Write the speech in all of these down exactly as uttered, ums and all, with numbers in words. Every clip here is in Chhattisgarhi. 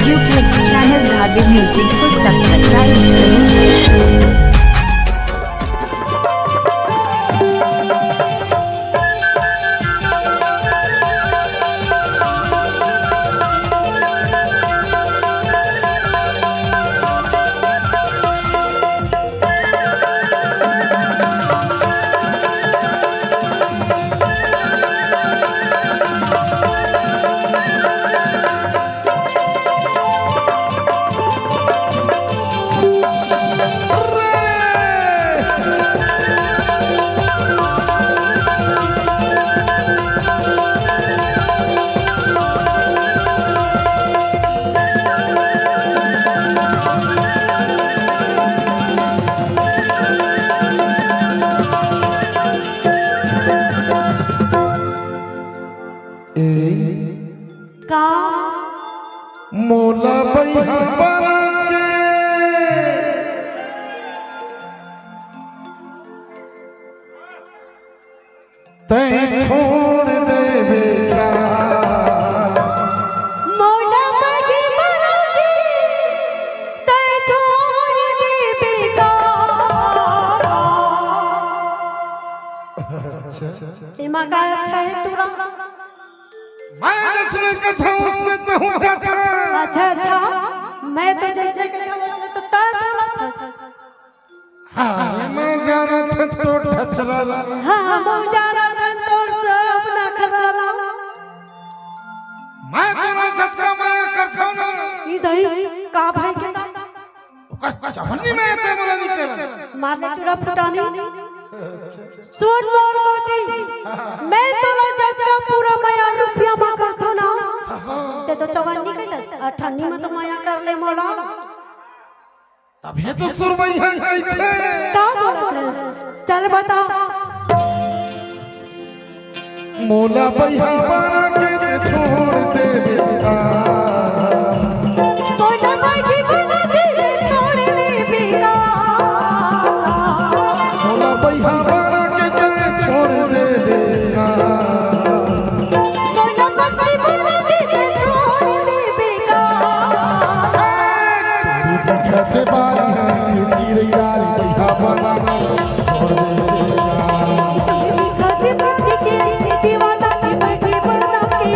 YouTube channel Dhabi Music को subscribe करें। ए, का? मोला बइहा बना के तैं छोड़ देबे का? मोला बइहा बना के तैं छोड़ देबे का? अच्छा। एमा का अच्छा हे टूरा? मैं जइसने कथंव, ओइसने तहूँ कथा। अच्छा, अच्छा, मैं तो जइसने कथंव, ओइसने तो तैं बोलत हस। हाँ, मैं जानत हँव तोर ढचरा ला। हाँ, मैं जानत हँव तोर सब नखरा ला। मैं तोला जतका मया करथंव ना। ई दई, का भइगे गा? ओकर चवन्नी मया तैं मोला नइ करस। मार ले टूरा फुटानी। सुन मोर गोती, मैं तोला जतका पूरा मया रुपया म करथंव ना, तैं तो चवन्नी कहिथस, अठन्नी म तो मया कर ले मोला। तभे तो सुरबइहा कहिथे। का बोलत हस? चल बता। मोला बइहा बना के तैं छोड़ देबे का? मोला बइहा बना के तैं छोड़ देबे का? मोला बइहा बना के तैं छोड़ देबे का? मोला बइहा बना के तैं छोड़ देबे का? तोर दिखत बारी से चिरैया रे बइहा बना के छोड़ देबे का? तोर दिखत बारी के से दीवाना के बइहा बना के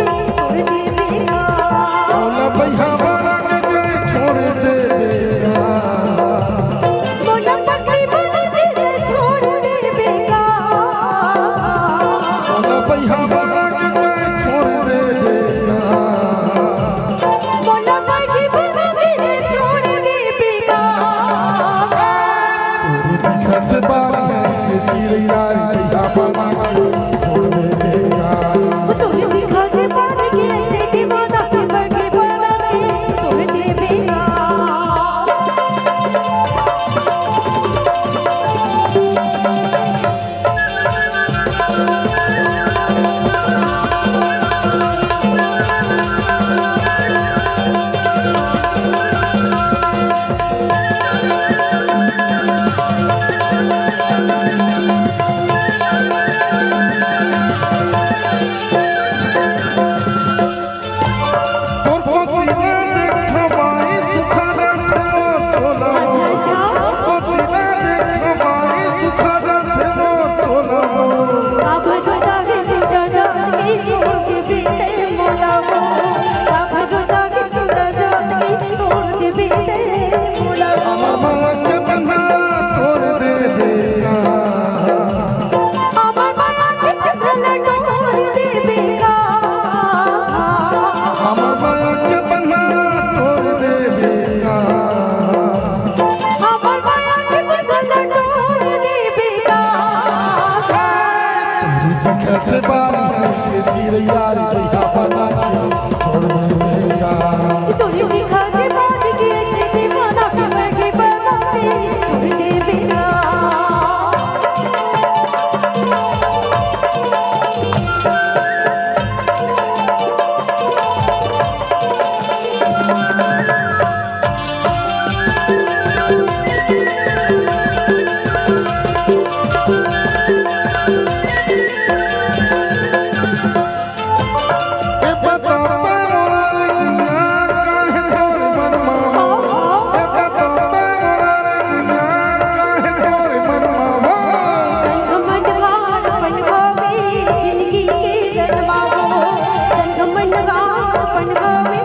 अपन गावे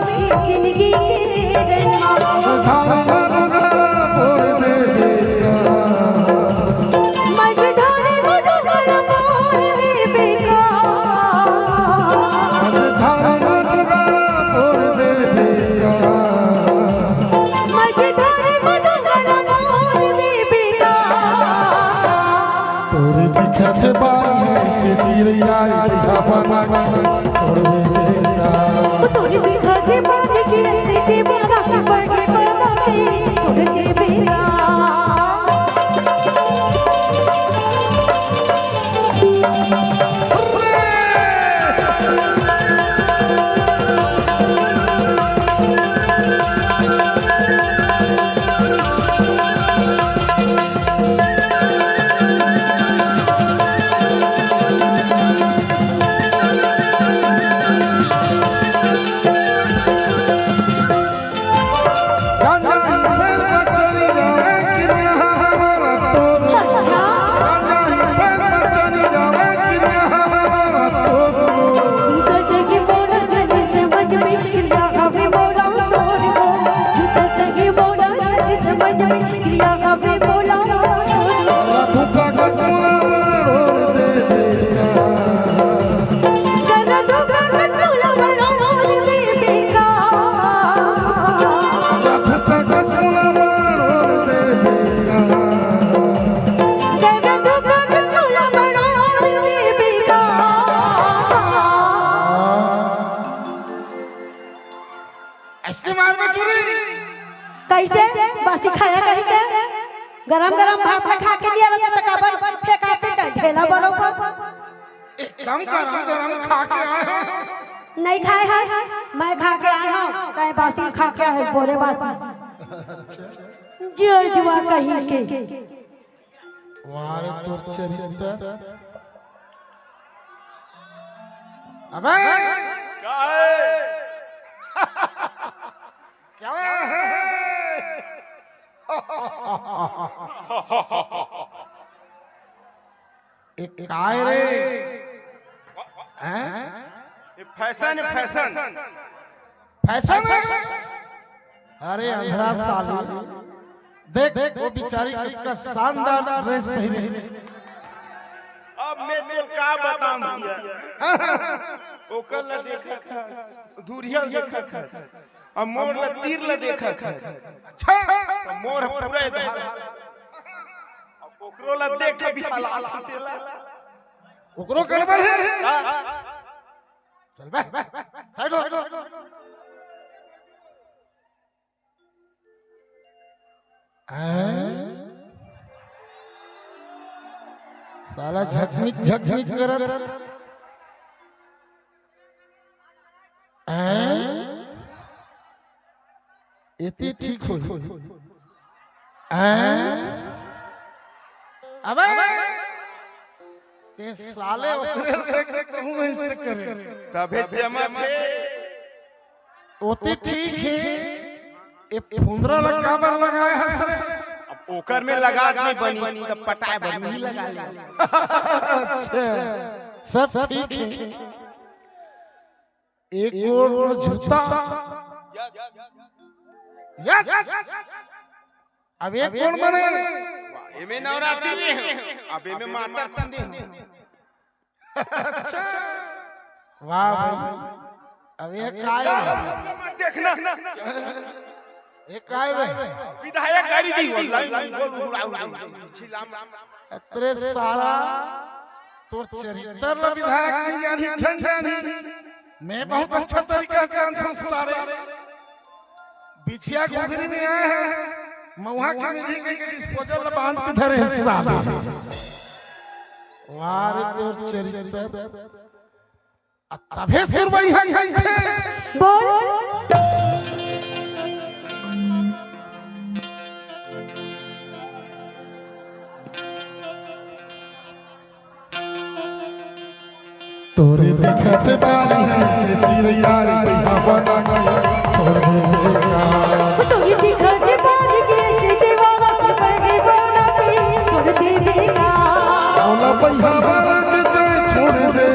जिंदगी के रंगवा। धार नरवा बोर दे बेटा। मझधारे मधुबन बोर दे बेटा। धार नरवा बोर दे बेटा। मझधारे मधुबन बोर दे बेटा। तोर दिखत बारी से चिरैया रे बना छोड़ दे बेटा। तोर दिखत बारी के से दीवाना के बड़े बड़े छोड़ दे बेटा। ऐसे मार में टूरी। कैसे? बासी खाया कहीं के? गरम गरम भात ला खा के नहीं रहता तो काबर फेंकाते का ढेला बरोबर? एकदम गरम गरम खा के आए हो। नहीं खाए है, मैं खा के आए हूँ। कहे बासी खा के आए, बोरे बासी। जोर जुआ कहीं के। वाह रे तोर चरित्र। अबे का है? क्या है? एक काय रे? हैं? ये फैशन है, फैशन। फैशन है? अरे अंधरा साली, देख वो बिचारी कितना शानदार ड्रेस पहने। अब मैं तो का बताऊं भैया, ओकर ला देखा था, दूरिया देखा था, अब मोर ला तीर ला देखा था। अच्छा, तो मोर पूरा इधर, अब ओकरो ला देख के भी हालात होते ला। ओकरो गड़बड़ है। हाँ। चल बे, साइड हो। हैं? साला झकमिक झकमिक करत। हैं? एती ठीक हो। हैं? अबे ते साले ओकरे देख देख तू ऐसे करे। तबे जमा थे। ओती ठीक है। ए फुंदरा ला काबर लगाए हस रे? अब ओकर में लगा नहीं बनी, तब पटाए बर नहीं लगा ले। अच्छा, सब ठीक है। एक गोड़ जूता। यस। अब एक गोड़ मने। एमे नवरात्रि में हो, अब एमे मातर खुंदे हो। अच्छा। वाह भाई। अब ये काय है? मत देखना। ये काय भाई? विधायक गाड़ी दी हो, लाइन लाइन गोल उड़ा उड़ा उड़ा। अतरे सारा तोर चरित्र ला विधायक नहीं जानी, झन जानी। मैं बहुत अच्छा तरीका से जानता हूँ सारे। बिछिया घुघरी में आए हैं, महुआ के मिली के डिस्पोजल बांध के धरे हैं साले। वाह रे तोर चरित्र। आ तभे सुरवई हन हन थे। बोल। तोरे दिखत बारी से चिरैया रे, बिहावा ना छोड़ दे का। तोरे दिखत बारी से दीवाना के पड़ गई बोला के छोड़ दे का। बोला बिहावा ना के छोड़ दे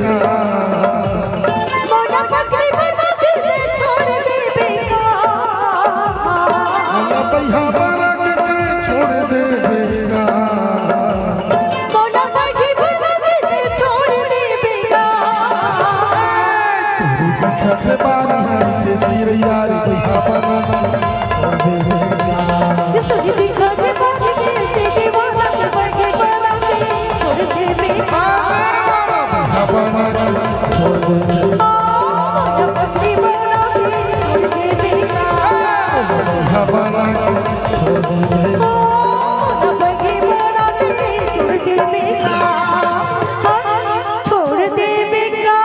का। बोला खत बारी से चिड़िया रे, बिहावा ना छोड़ देबे का।